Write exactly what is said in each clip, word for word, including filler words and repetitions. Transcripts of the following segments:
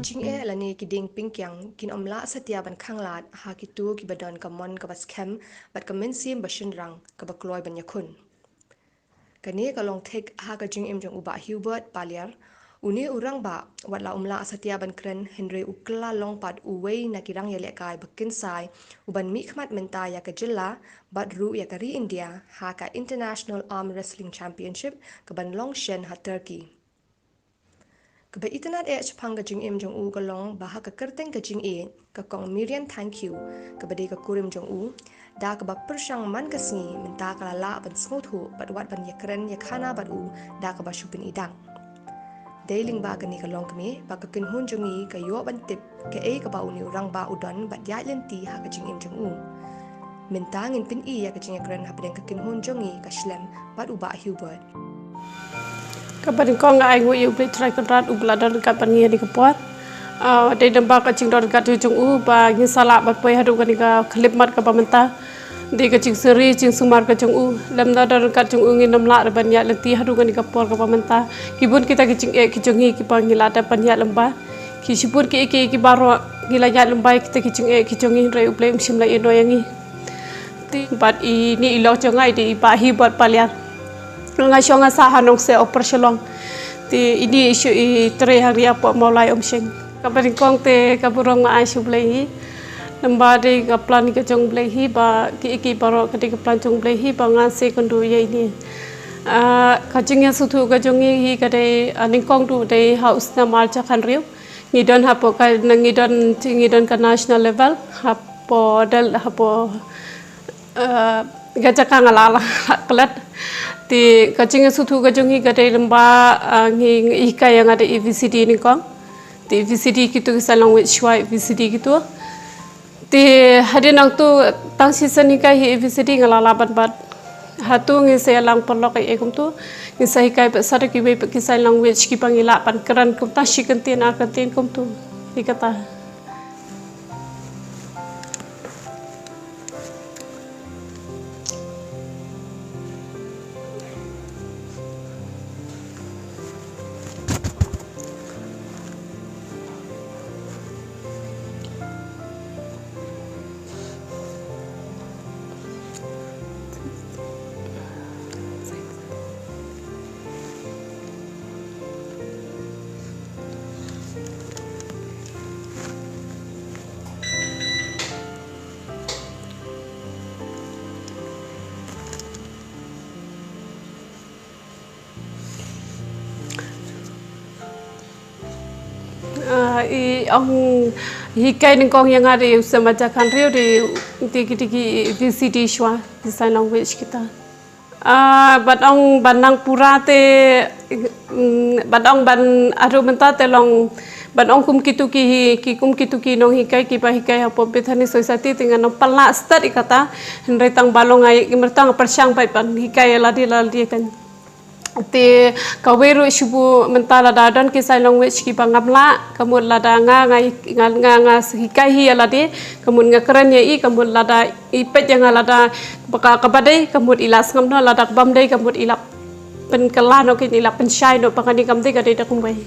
Jingeh lane ki dieng pingkiang kin ym lah satia ban khanglad ha kito kiba don ka mon kaba skhem bad ka mynsiem ba shynrang kaba kloi ban ïakhun. Kane ka long thik ha ka jingim jong u Bah Hubert Paliar, une u rangbah, wat la um lah satia ban kren, hynrei u kylla long pat uwei na ki rangïalehkai ba kynsai, uban mihkhmat mynta ïa ka jylla bad ruh ïa ka ri India ha ka International Arm Wrestling Championship kaban long shen ha Turkey. Kaba itynnad eh shaphang ka jingim jong u ka long ba ha ka kyrteng ka jingïeit, ka Kong Miriam Thangkhiew, kaba dei ka kurim jong u, da kaba pyrshang man ka sngi, mynta ka la lah ban sngewthuh bad wat ban ïakren ïakhana bad u da kaba shu pyni dang. Dei lyngba kane ka longkmie ba ka kynhun jong ngi ka ïoh ban tip kaei kaba une u rangbah u don bad ïaid lynti ha ka jingim jong u. Mynta ngin pyni ïa ka jingïakren hapdeng ka kynhun jong ngi ka Shlem bad u Bah Hubert. Kaba nyngkong nga ai nguh ïa U Blei Trai Kynrad uba la don ryngkat bad ngi ha kane ka por. Ah, dei namar ka jingdon ryngkat jong u ba ngin sa lah ban poi haduh kane ka khyllipmat kaba mynta. Dei ka jingsyriem jingsumar ka jong u. Lymda don ryngkat jong u ngin ym lah ruh ban ïaid lynti haduh kane ka por kaba mynta. Ki bun kita ki jingeh ki jong ngi kiba ngi la dep ban ïaid lem bad ki, shibun kiei kiei kiba ruh ngi la ïaid lem bad kita ki jingeh ki jong ngi, hynrei U Blei um shym la ïehnoh ïa ngi. Te bad ine i lok jong nga i dei i Bah Hubert Paliar. Nga shong nga sah ha Nongse Upper Shillong. Te ine i shu i trei ha ri hapoh Mawlai Umsheiñ. Kaba nyngkong te ka burom nga ai sha U Blei hi. Namar dei ka plan ka jong U Blei hi ba kiei kiei baroh ka dei ka plan jong U Blei hi ba ngan sa ïakynduh ïa ine. Ah, ka jingïasngewthuh ka jong ngi hi ka dei, ah, nyngkong ruh dei ha u snem ar hajar khathynriew. Ngi don hapoh ka, ngi don, ngi don ka national level, hapoh Del-, hapoh, eh, ka jaka nga la, la klet. Te ka jingïasngewthuh ka jong ngi ka dei lem bad, eh, ngi, ngi hikai ïa nga da i V C D nyngkong. Te i V C D kito ki sign language shuwa i V C D kito. Te hadien nangto tang shisien hikai hi i V C D nga la lah ban bat. Hato ngin sa ïalang paralok ei ei kumto. Ngin sa hikai pat sa da kiwei pat ki sign language kiba ngi lah ban kren kumta shi kyntien ar kyntien kumto. Hi kata. Ah, i ong hikai nyngkong ïa nga dei u snem ar hajar khathynriew dei, dei ki, dei ki V C D shuwa, ki sign language kita. Ah, bad ong ban nang pura te, mm, bad ong ban haduh mynta te long, bad ong kum kito ki, ki kum kito ki nonghikai kiba hikai hapoh Bethany Society te ngan ong pala stad i kata, hynrei tang ba long ai, i mertang pyrshang bad ban hikai ïa lade lade kan. Te kawei ruh shu bun mynta lada don ki sign language kiba ngam lah, ka mut lada nga, nga, nga, nga, nga hikai hi ïa lade, ka mut nga kren ïa i, ka mut lada i peit ïa nga lada ba ka, kaba dei, ka mut i la sngap noh, lada ka bym dei, ka mut i la pynkylla noh, kin i la pynshai noh, ba kane kam dei, ka dei da kumwei.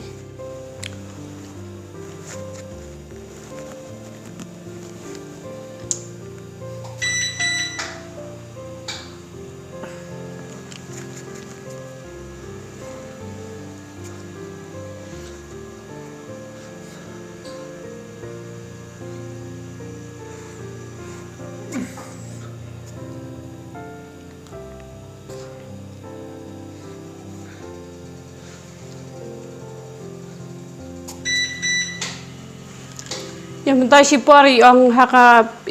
Ïa mynta shipor i ong ha ka,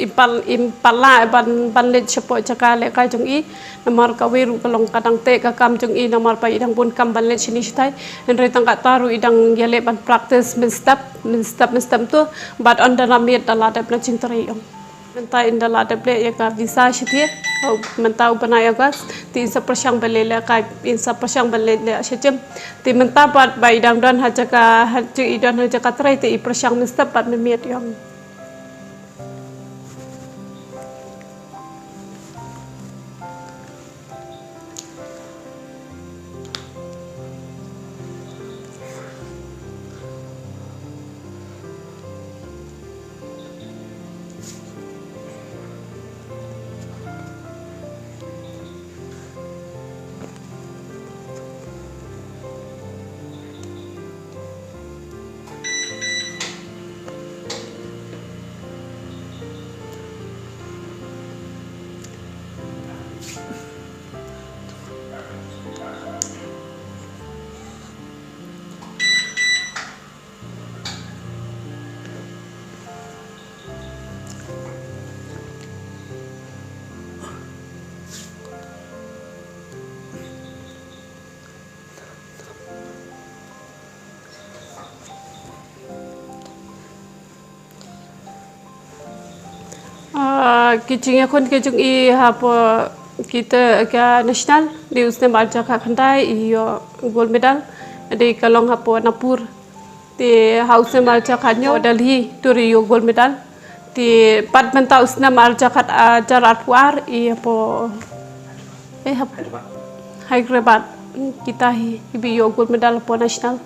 i pal-, i pala ban, ban leit shapoh jaka lehkai jong i. Namar kawei ruh ka long ka dang teh ka kam jong i, namar ba i dang bun kam ban leit shane shatai. Hynrei tang kata ruh i dang ïaleh ban practice mynstep, mynstep, mynstep to. Bad ynda la miet da la dep na jingtrei i ong. Mynta ynda la dep leh ïa ka visa shathie, mynta u bnai August, te in sa pyrshang ban leh lehkai, in sa pyrshang ban leh leh sha gym. Te mynta pat ba i dang don ha jaka, ha jaka i don ha jaka trei te i pyrshang mynstep bad mynmiet i ong. Ki jingïakhun ki jong i hapoh kita ka national, dei u snem arhajar khatkhyndai i ïoh gold medal, dei ka long hapoh Nagpur. Te ha u snem arhajar khathynñiew Delhi, tur i ïoh gold medal. Te pat mynta u snem arhajar khat, arhajar arphew ar i hapoh, eh, hap-, Hyderabad. Kita hi, i ba ïoh gold medal hapoh national.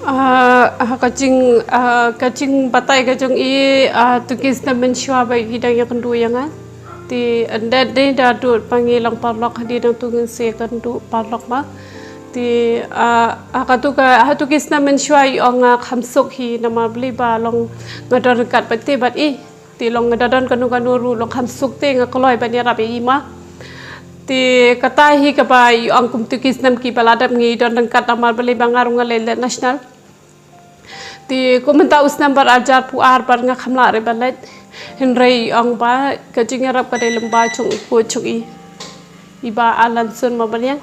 Ah, ah, ka jing, ah, ka jingbatai ka jong i, ah, tu ki snem mynshuwa ba i dang ïakynduh ïa nga. Te, ah, da, da, da dud ba ngi long paralok, dei dang tu ngin sa ïakynduh paralok ma. Te, ah, ah, ka tu ka, ha tu ki snem mynshuwa i ong nga kham suk hi namar balei ba long nga don ryngkat bad te bad i. Te long nga da don kano kano ruh long kham suk te nga kloi ban ïarap ïa i ma. Te kata hi kaba i ong kum tu ki snem kiba la dep ngi don ryngkat namar balei ba nga ruh nga leit leh national. Te kum mynta u snem bar arhajar arphew ar bar nga kham lah re ban leit. Hynrei i ong ba ka jingïarap ka dei lyngba jong u coach jong i. I Bah Alanson Mawbaniang.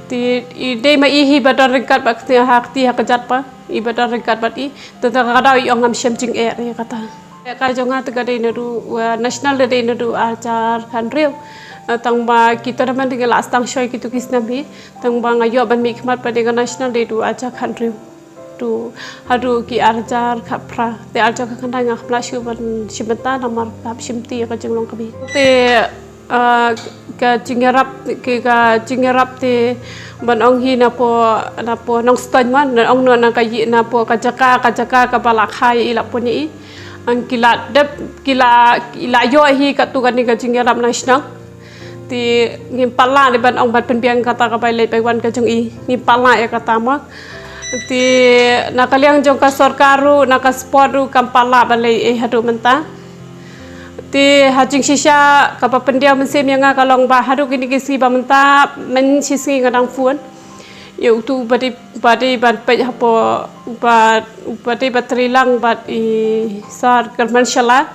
Te i dei ma i hi ba don ryngkat bad kti ha kti ha kjat pa. I ba don ryngkat bad i. Te ta ka daw i ong ngam shem jingeh re kata. Ka jong nga te ka dei naduh, uh, national te dei naduh arhajar khathynriew. Uh, tang ba ki tournament te nga la sdang shoi kitu ki snem hi. Tang ba nga ïoh ban mihkhmat pat ïa ka national dei naduh arhajar khathynriew. Tu haduh ki arhajar khatphra. Te arhajar khatkhyndai nga kham lah shuh ban shim bynta namar ka hap shim ti ïa ka jinglong kmie. Te, ah, ka jingïarap, ki ka jingïarap te ban ong hi napoh, napoh Nongstoiñ ma, na ong na, na ka ïing napoh ka jaka, ka jaka kaba la kha ïa i la pun ïa i. Ang ki la dep, ki la, ki la ïoh hi katu kane ka jingïarap na shnong. Te ngim pat lah dei ban ong ban pynbiang kata ka bai leit bai wan ka jong i. Ngim pat lah ïa kata mo. Te na ka liang jong ka sorkar ruh, na ka sport ruh kam pat lah ban leit ei haduh mynta. Te ha jingshisha kaba pyndiaw mynsiem ïa nga ka long ba haduh kine ki sngi ba mynta, mynshisngi nga dang phone ïa utu ba dei, ba dei ban peit hapoh, ba, ba dei ba trei lang bad i Sir Kyrmen Shylla.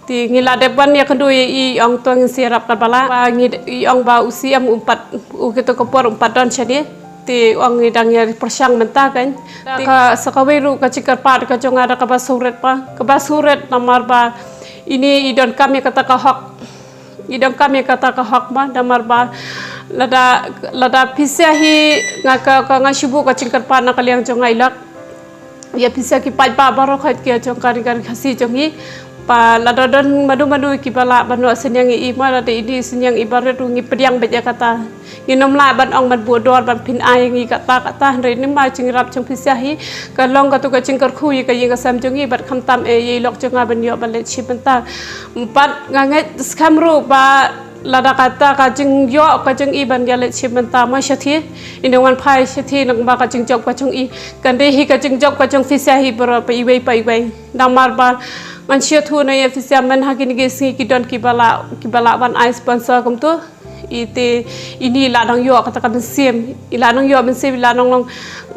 Te ngi la dep wan ïakynduh ïa i, ong to ngin sa ïarap katba lah. Ba ngi, i ong ba u C M um pat, u kito ka por um pat don shane. Te ong ngi dang ïa pyrshang mynta kan. Te ka sa kawei ruh ka jingkyrpad ka jong nga da kaba sngewrit pa. Kaba sngewrit namar ba ine i donkam ïa kata ka hok. I donkam ïa kata ka hok ma namar ba lada, lada pisa hi nga ka, ka nga shu buh ka jingkyrpad na ka liang jong nga i lok. Ïa pisa ki paidbah baroh khoit ki jong ka ri, ka ri Khasi jong ngi. Ba lada don mano mano kiba lah ban noh synñiang ïa i ma, lada ine synñiang i barit ruh ngi pdiang beit ïa kata. Ngin ym lah ban ong ban buh dor ban pyn-ai ïa ngi kata kata, hynrei namar jingïarap jong pisa hi ka long katu ka jingkyrkhu ïa ka ïing ka sem jong ngi bad khamtam eh ïa i lok jong nga ban ïoh ban leit shim bynta. Bad nga ngeit skhem ruh ba lada kata ka jingïoh ka jong i ban ïaleit shim bynta ma shathie, i nang wan phai shathie nang ba ka jingjop ka jong i. Kan dei hi ka jingjop ka jong pisa hi baroh pa iwei pa iwei. Namar ba ngan shu ïathuh na ïa pisa, myn ha kine ki sngi ki don kiba lah, kiba lah wan ai sponsor kumtu. I te ini lah nang ïoh kata ka mynsiem, i lah nang ïoh mynsiem, i lah nang long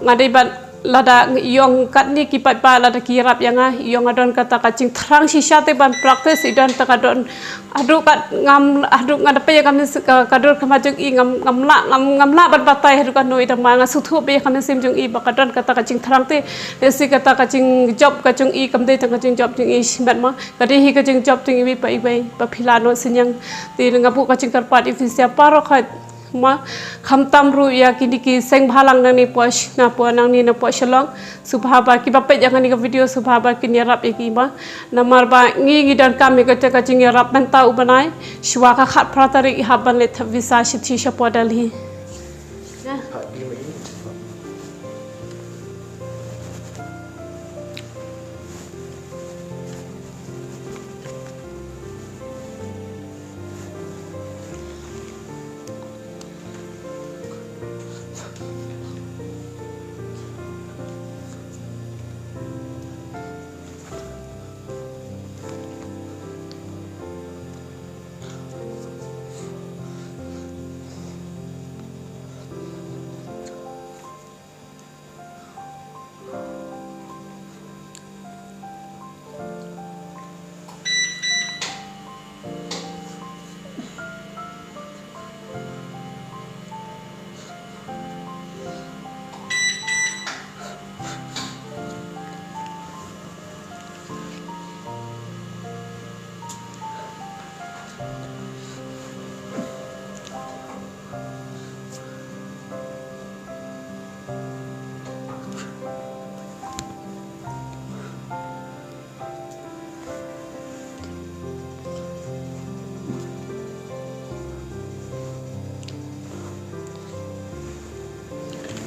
nga dei ban Lada ïong katne ki paidbah lada ki ïarap ïa nga, ïong nga don kata ka jingthrang shisha te ban practice, i don ta ka don. Haduh kat ngam, haduh nga da peit ïa ka mis-, ka, ka dur khmat jong i, ngam, ngam lah, ngam, ngam lah ban batai haduh katno i, tangba nga sngewthuh bha ïa ka mynsiem jong i ba ka don kata ka jingthrang te. Lehse kata ka jingjop ka jong i kam dei tang ka jingjop jong i shimet ma. Ka dei hi ka jingjop jong iwei pa iwei, ba phi lah noh synñiang. Te nga buh ka jingkyrpad ïa phi sha baroh khoit ma, khamtam ruh ïa kine ki seng bhalang nangne poh sh-, na poh nangne na poh Shillong. Sngewbha ba kiba peit ïa kane ka video sngewbha ba kin ïarap ïa ki ma. Namar ba ngi ngi donkam ïa kata ka jingïarap mynta u bnai. Shuwa ka khatphra tarik i hap ban leit thep visa shithi shapoh Delhi.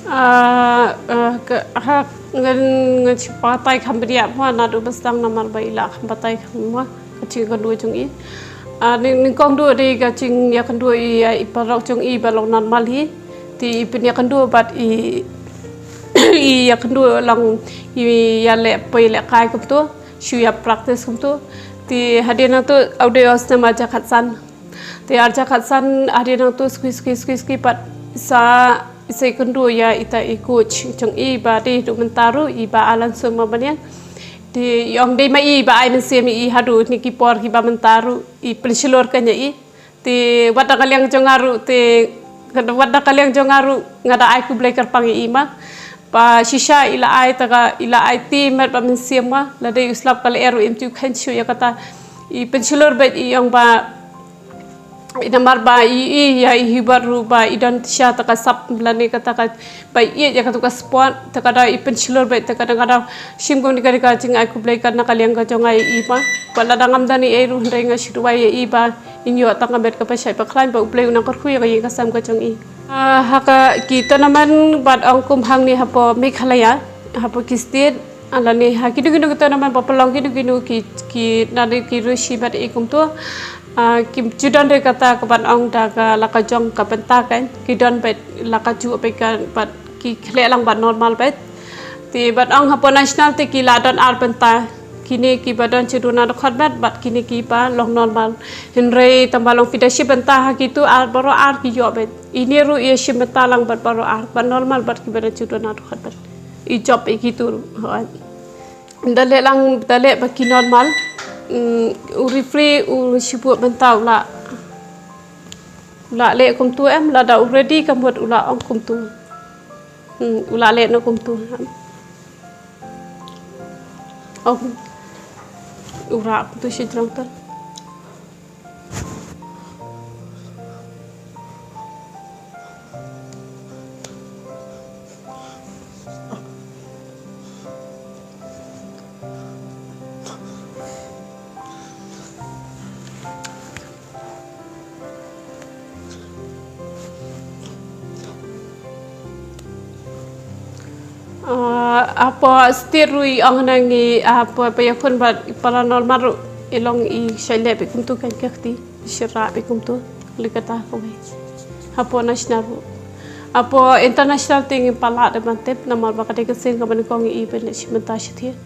Ah, ah, ka, ha, ngan, ngan shu batai kham bniah mo, naduh ba sdang namar ba i la kham batai kham mo, ka jingïakynduh jong i. Ah, nyng-, nyngkong duh dei ka jingïakynduh ïa i, ïa i paralok jong i ba long normal hi. Te i pynïakynduh bad i, i ïakynduh long i ïaleh poi leh kai kumto, shu ïa practice kumto. Te hadien nangto u dei u snem arhajar khatsan. Te arhajar khatsan hadien nangto suki, suki, suki, suki pat sa, sa ïakynduh ïa ita i coach jong i ba dei haduh mynta ruh i Bah Alan Sum Marbaniang. Te i ong dei ma i ba ai mynsiem ïa i haduh kine ki por kiba mynta ruh i pynshlur kane ïa i. Te wat da ka liang jong nga ruh te, wat da ka liang jong nga ruh nga da ai khublei kyrpang ïa i ma. Ba shisha i la ai ta ka, i la ai te met bad mynsiem ma, lada u slap ka lyer ruh im ju khein shuh ïa kata. I pynshlur bad i ong ba, i namar ba i, i ïa i Hubert ruh ba i don shisha ta ka sap lane kata ka ba i ïeit ïa katu ka sport, te ka da i pynshlur bad te ka da, ka da shim kum ni ka, ka jingai khublei ka na ka liang ka jong nga ïa i ma. Ba lada ngam don ei ei ruh hynrei nga shu duwai ïa i ba in ïoh tang ka met kaba shait ba khlaiñ ba U Blei un nang kyrkhu ïa ka ïing ka sem ka jong i. Ah, ha ka ki tournament bad ong kum hangne hapoh Meghalaya, hapoh ki state, ah, lane ha kino kino ki tournament ba pynlong kino kino ki, ki nadi ki rushi bad i kumto. Ah, kim ju don re kata ka ban ong da ka la ka jong ka bynta ka, ki don bad la ka ju bad ka bad ki khleh lang bad normal bad. Te bad ong hapoh national te ki la don ar bynta. Kine ki ba don shu duna dkhot bad, bad kine ki ba long normal. Hynrei tang ba long fida shi bynta ha kitu ar baroh ar ki ïoh bad. Ine ruh ïa shi bynta lang bad baroh ar bad normal bad ki ba don shu duna dkhot bad. I jop i kitu ruh. Hooid. Da leh lang, da leh ba ki normal. Mm, u referee u shibun bynta u la, u la leh kumtu em, lada u ready ka mut u la ong kumtu. Hmm, u la leh noh kumtu. Ong u rah kumtu shi jrong tan. Ah, hapoh state ruh i ong hangne, ah, hapoh, hapoh ïakhun bad i para normal ruh i long i shait leh bad kumtu kan ka kti, i shait rah bad kumtu, lei kata kawei. Hapoh national ruh. Hapoh international te ngim pat lah da ban tip, namar ba ka dei ka sien kaba nyngkong ïa i ban leh shi bynta shi thiah.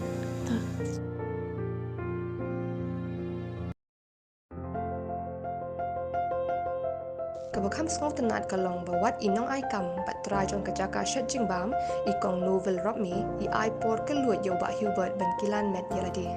Kaba Kham sngewtynnad ka long ba wat i nongai kam bad trai jong ka jaka shet jingbam, i Kong Novel Rupmi, i ai por kylluid ïa u Bah Hubert ban kilan met ïa lade.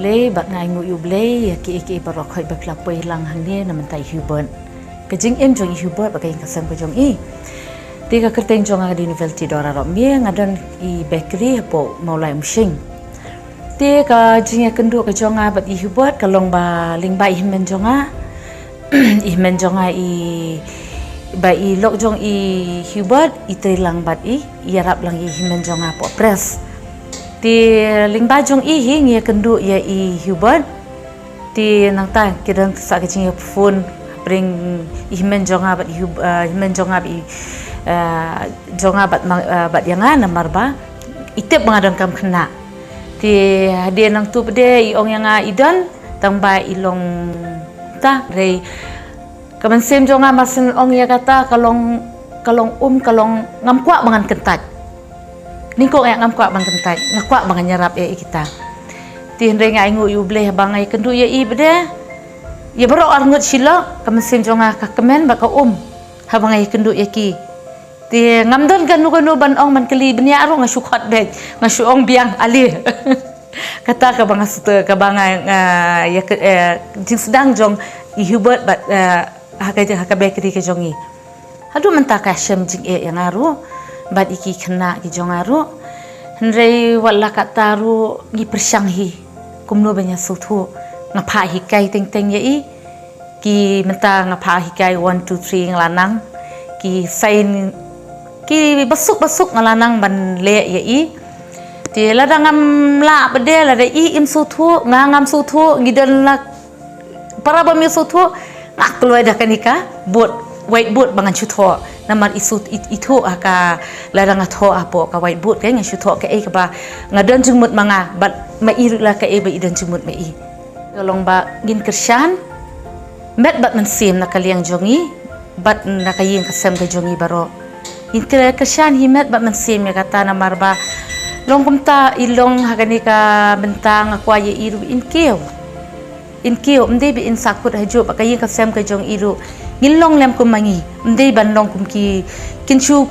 Blei, bad nga ainguh ïa u Blei ïa kiei kiei baroh khoit ba phi la poi lang hangne na mynta i Hubert. Ka jingim jong i Hubert bad ka ïing ka sem ka jong i. Te ka kyrteng jong nga ka dei Novelty Dora Rupmi, nga don i bakery hapoh Mawlai Umshing. Te ka jingïakynduh ka jong nga bad i Hubert ka long ba lyngba i hynmen jong nga. I hynmen jong nga i, ba i lok jong i Hubert i trei lang bad i, i ïarap lang i hynmen jong nga hapoh press. Te lyngba jong i hi ngi ïakynduh ïa i Hubert. Te nangta ki don sa ka jingïaphone hapdeng i hynmen jong nga bad i Hub-, eh, hynmen jong nga bad i, eh, jong nga bad ma-, eh, bad ïa nga namar ba i tip ba nga donkam khynnah. Te hadien nangta pat de i ong ïa nga i don, tang ba i long ta rei. Ka mynsiem jong nga mar syn ong ïa kata ka long, ka long um, ka long ngam kwah ba ngan kyntait. Nyngkong eh ngam kwah ban kyntait, nga kwah ba ngan ïarap ïa i kita. Te hynrei nga ainguh ïa u Blei haba nga ïakynduh ïa i pat de. Ïa baroh arngut shilok, ka mynsiem jong nga ka kmen bad ka um haba nga ïakynduh ïa ki. Te ngam don kano kano ban ong ban kylli bniah ruh nga shu khot beit, nga shu ong biang ale. Kata kaba nga sdang, kaba nga, nga ïa, eh, jingsdang jong i Hubert bad, eh, ha ka, ha ka bakery ka jong i. Haduh mynta ka shem jingeh ïa nga ruh bad i ki khynnah ki jong nga ruh. Hynrei wat la katta ruh ngi pyrshang hi kumno ban ïa sngewthuh. Nga phah hikai teng teng ïa i. Ki mynta nga phah hikai one two three nga la nang. Ki sign, ki basuk basuk nga la nang ban leh ïa i. Te lada ngam lah pat de, lada i im sngewthuh, nga ngam sngewthuh, ngi don la para ba mi sngewthuh, nga kloi da kane ka board, whiteboard ba ngan shu thoh. Namar i shu, i, i thoh ha ka, lada nga thoh hapoh ka whiteboard ka ngan shu thoh kaei kaba nga don jingmut ma nga, bad ma i ruh la kaei ba i don jingmut ma i. Ka long ba ngin kyrshan met bad mynsiem na ka liang jong i bad na ka ïing ka sem ka jong i baroh. Ngin kyrshan hi met bad mynsiem ïa kata namar ba long kumta i long ha kane ka bynta nga kwah ïa i ruh in kiew. In kiew, ym dei ba in sahkut hajuh bad ka ïing ka sem ka jong i ruh. Ngin long lem kum ma ngi, ym dei ban long kum ki, kin shu,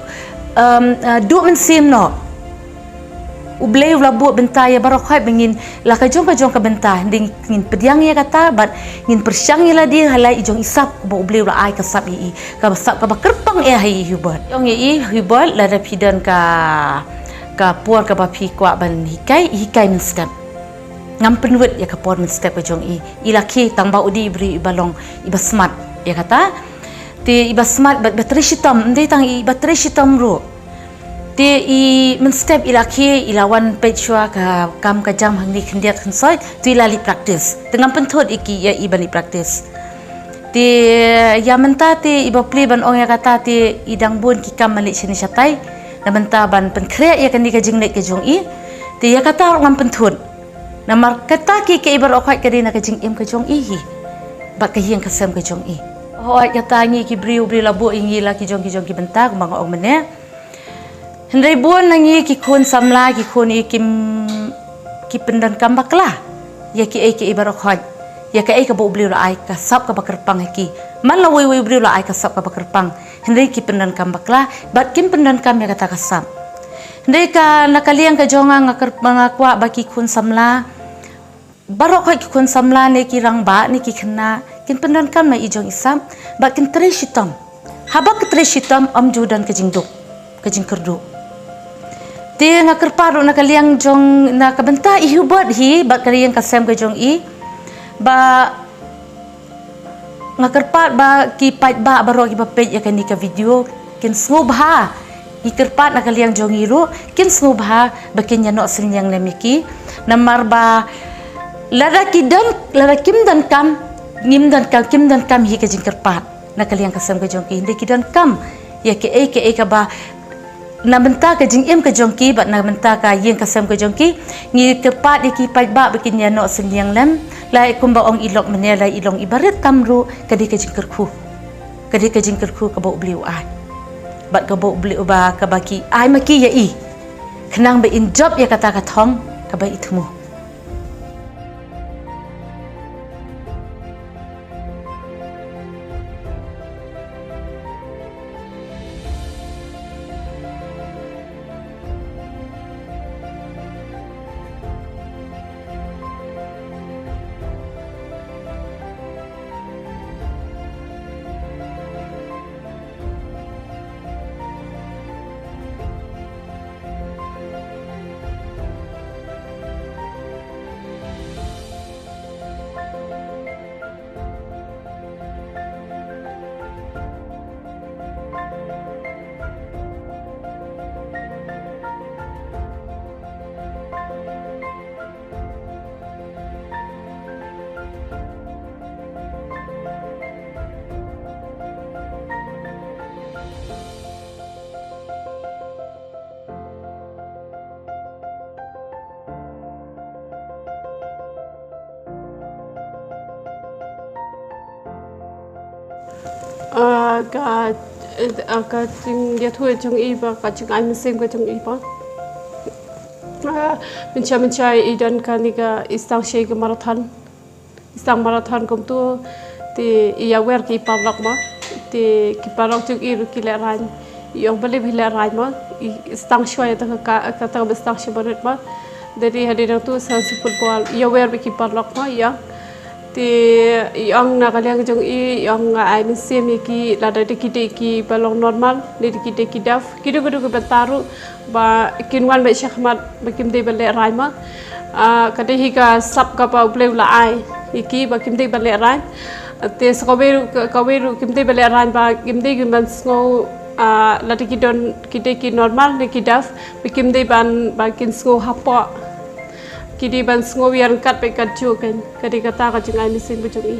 um, uh, duh mynsiem noh. U Blei u la buh bynta ïa baroh khoit ba ngin la ka jong ka jong ka bynta, hynrei ngin pdiang ïa kata bad ngin pyrshang ïa lade ha la i jong i sap kaba U Blei u la ai ka sap ïa i, kaba sap kaba kyrpang eh ha i Hubert. Ong ïa i Hubert, lada phi don ka, ka por kaba phi kwah ban hikai, hikai mynstep. Ngam pynwit ïa ka por mynstep ka jong i. I la khie tang ba u dei i briew iba long iba smat ïa kata. Te iba smat bad iba trei shitom, ym dei tang iba trei shitom ruh. Te i mynstep i la khie, i la wan peit shuwa ka kam ka jam hangne khyndiat khynsoit, te i la leit practice. Te ngam pynthut ïa ki ïa i ban leit practice. Te ïa mynta te iba plie ban ong ïa kata te i dang bun ki kam ban leit shane shatai. Na bynta ban pynkhreh ïa kane ka jingleit ka jong i. Te ïa kata ruh ngam pynthut. Namar kata ki, ki baroh khoit ka dei na ka jingim ka jong i hi. Bad ka ïing ka sem ka jong i. Hooid kata ngi ki briew, briew la buh ïa ngi la ki jong ki jong ki bynta kumba nga ong mynne. Hynrei bun na ngi ki khun samla, ki khun i kim, ki pyndonkam bakla ïa kiei kiei baroh khoit. Ïa kaei kaba U Blei u la ai ka sap kaba kyrpang ha ki. Man lawei wei u briew u la ai ka sap kaba kyrpang. Hynrei ki pyndonkam bakla bad kim pyndonkam ïa kata ka sap. Hynrei ka na ka liang ka jong nga, nga kyrpang, nga kwah ba ki khun samla, baroh khoit ki khun samla ne ki rangbah ne ki khynnah kin pyndonkam na i jong i sap bad kin trei shitom. Haba ka trei shitom ym ju don ka jingduk, ka jingkyrduh. Te nga kyrpad ruh na ka liang jong, na ka bynta i Hubert hi bad ka liang ka sem ka jong i ba nga kyrpad ba ki paidbah baroh kiba peit ïa kane ka video kin sngewbha. Ngi kyrpad na ka liang jong ngi ruh kin sngewbha ba kin ïa noh synñiang lem ïa ki. Namar ba Lada ki don, lada kim don kam, ngim don kam, kim don kam hi ka jingkyrpad na ka liang ka sem ka jong ki. Hynrei ki don kam ïa kaei kaei kaba na bynta ka jingim ka jong ki bad na bynta ka ïing ka sem ka jong ki. Ngi kyrpad ïa ki paidbah ba kin ïa noh synñiang lem. Lada kumba ong i lok mynne, lada i long i barit tam ruh, ka dei ka jingkyrkhu. Ka dei ka jingkyrkhu kaba U Blei u ai. Bad kaba U Blei uba, kaba ki ai ma ki ïa i. Khnang ba in jop ïa kata ka thong kaba i thmu. Ah, ka, ah, ka jingïathuh jong i bad ka jingai mynsiem ka jong i bad, ah, mynshwa mynshwa i don kane ka, i sdang sha ka marathon. I sdang marathon kumto, te i ïawer ki paralok mo. Te ki paralok jong i ruh ki lehraiñ. I ong balei phi lehraiñ mo. I sdang shuwa ïa kata ka, kata kaba sdang sha barit mo. Dei hadien nangto sa shu football. I ïawer bad ki paralok mo, i ong. Te i ong na ka liang jong i, i ong nga ai mynsiem ïa ki, lada dei ki dei kiba long normal, lada dei ki dei ki deaf. Kito kito ki bynta ruh ba kin wan beit shakhmat ba kim dei ban lehraiñ mo. Ah, ka dei hi ka sap kaba U Blei u la ai ïa ki ba kim dei ban lehraiñ. Te sa kawei ruh, ka, kawei ruh kim dei ban lehraiñ ba kim dei kin ban sngew, ah, lada ki don, ki dei ki normal ne ki deaf, ba kim dei ban, ba kin sngew hapoh. Ki dei ban sngew ïaryngkat bad katjuh kan. Ka dei kata ka jingai mynsiem ka jong i.